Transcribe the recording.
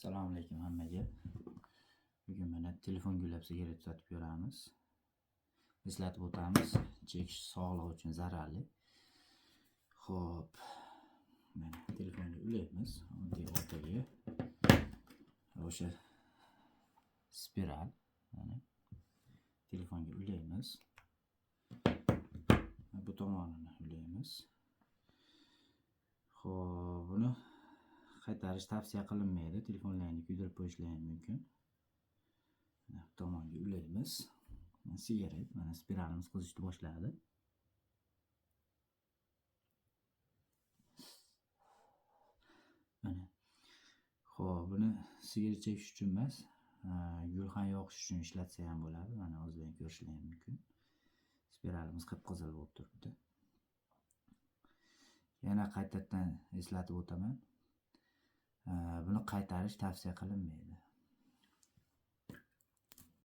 Assalomu alaykum hammaga. Bugun mana telefon gullab sigaret sotib ko'ramiz. Eslatib o'tamiz, chekish sog'liq uchun zararli. Xo'p, mana telefonga ulaymiz, oddiy o'rtaga. O'sha spiral, mana telefonga ulaymiz. Bu tomonini ulaymiz. Xo'p, buni qaytarish tavsiya qilinmaydi. Telefonlarni kuydirib qo'yishlari mumkin. Bu tomonga ulaymiz. Sigaret, mana spiralimiz qizishni boshladi. Mana. Xo'p, buni sigaret chekish uchun emas, gulxan yoqish uchun ishlatsa ham bo'ladi. Mana o'zlaring ko'rishlaring mumkin. Spiralimiz qip-qizil bo'lib turibdi. Yana qaytadan eslatib o'taman. Buni qaytarish tavsiya qilinmaydi.